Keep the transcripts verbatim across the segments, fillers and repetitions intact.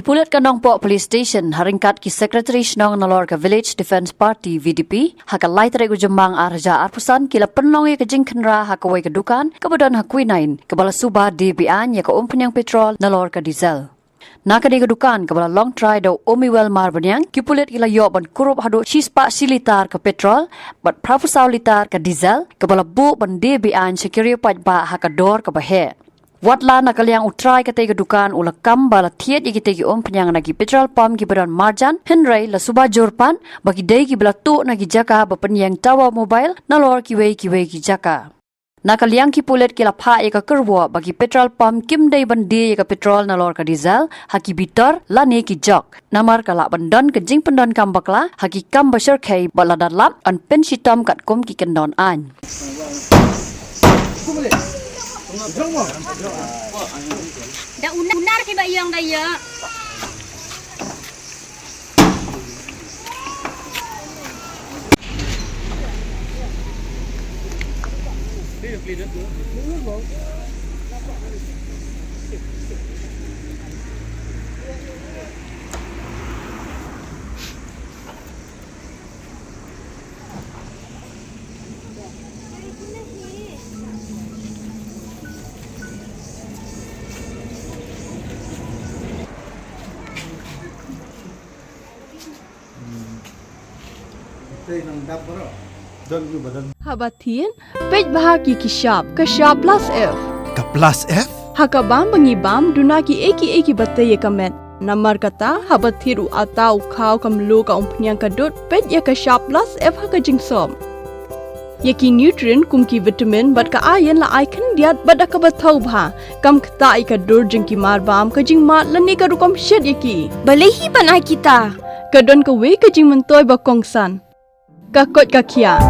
Pulit ka Nongpoh Police Station ha ryngkat ki Secretary Shnong nalor ka Village Defence Party V D P ha ka lai tarik u Jymmang ar hajar arphew san ki la pynlong ïa ka jingkhynra ha kawei ka dukan kaba don ha Quinine kaba la suba die be-aiñ ïa ka umphniang petrol nalor ka diesel. Na kane ka dukan kaba la long trai da u Omiwel Marbaniang, ki pulit ki la ïoh ban kurup haduh shispah shi litar ka petrol bad phraphew saw litar ka diesel kaba la buh ban die be-aiñ sha ki riew paidbah ha ka dor kaba heh. Watla na ka liang u trai katei ka dukan u la kam ba la thied ïa kitei ki umphniang na ki petrol pump kiba don marjan, hynrei la suba jur pat ba ki dei kiba la tuh na ki jaka ba pynïeng tower mobile nalor kiwei kiwei ki jaka. Na ka liang ki pulit ki la phah ïa ka kyrwoh ba ki petrol pump kim dei ban die ïa ka petrol nalor ka diesel ha ki bitor lane ki jok, namar ka lah ban don ka jingpyndonkam bakla ha ki kam ba shyrkhei bad lada lap yn pynshitom katkum ki kyndon aiñ. Da unar, unar ki ba ïong da ïa. Haba thied, peit bha ki ki shap, ka shap plus F. Ka plus F? Ha ka bam ba ngi bam, duna ki ei ki ei kiba tei ïa ka met. Namar kata, haba thied u atta u khaw ka mluh ka umphniang ka dud, peit ïa ka shap plus F ha ka jingsop. Ïa ki nutrient kum ki vitamin bad ka iron la ai khyndiat bad da kaba thaw bha. Kam ktah ïa ka dur jong ki marbam, ka jingmad lane ka rukom shet ïa ki. Balei hi ban ai kita? Ka don kawei ka jingmyntoi ba kongsan. Ka koit ka khiah.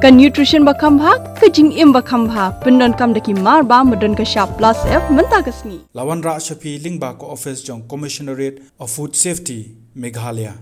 Ka nutrition ba kham bha, ka jingim ba kham bha. Pyndonkam da ki marbam ba don ka shap plus F mynta ka sngi. La wanrah sha phi lyngba ka office jong Commissionerate of Food Safety, Meghalaya.